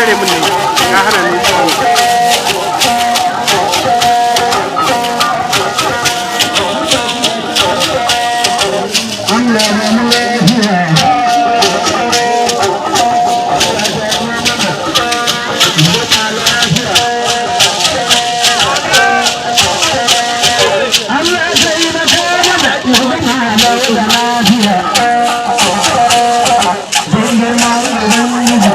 tare mun ne ka hana ni wucewa. Allah ba mu lafiya. Allah sai na kama da zama da lafiya. Don girma Ubangiji.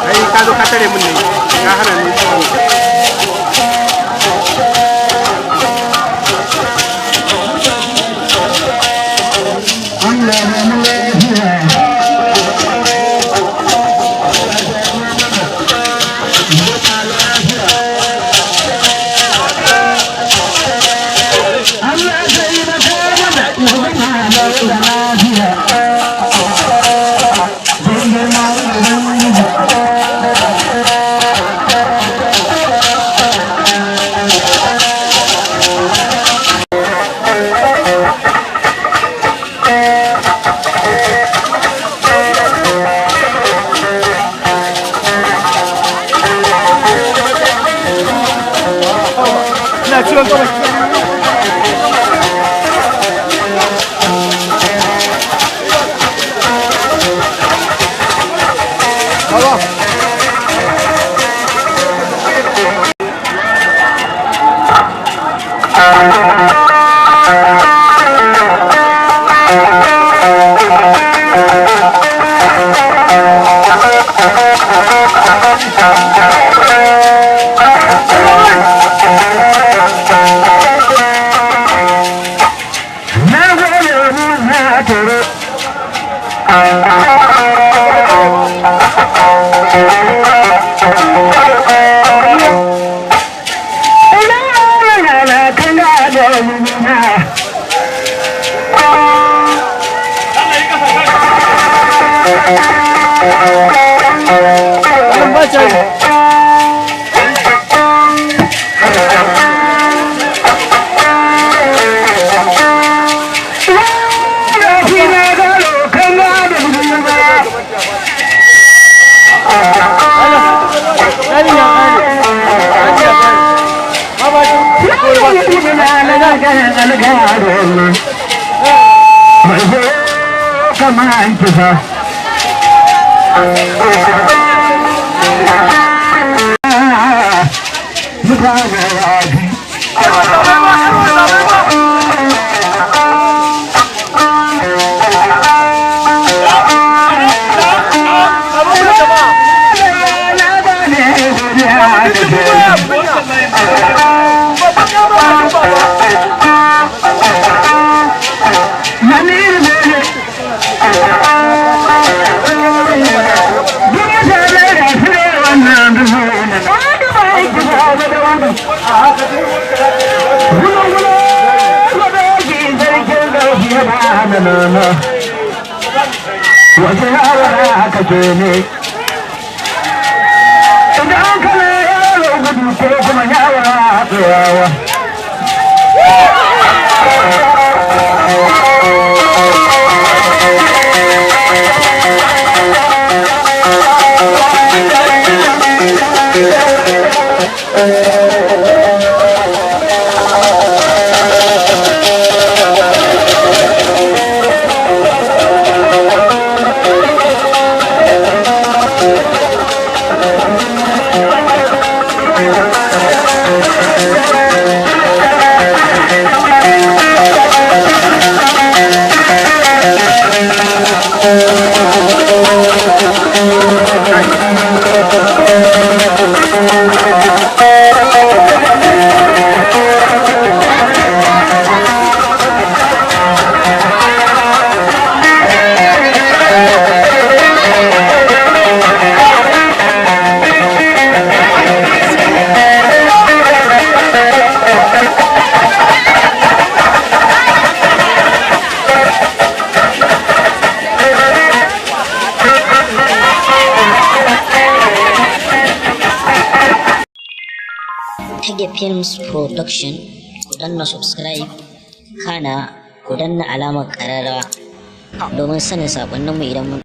Kai ka zo ka tare mun ne ka hana ni wucewa. Allah ba mu lafiya. Allah sai na kama da zama da lafiya. Don girma Ubangiji. Ina ciwon gaba. Baba. Na gode mu na tare. Ina na kan gado na. Ina gado kan gado na. Wasu yawara haka ke ne, idan kana yaro gudu ko kuma yawara tsayawa. Tage Films Production, ku danna subscribe, kana ku danna alamar ƙararrawa domin sanin saƙonninmu idan mun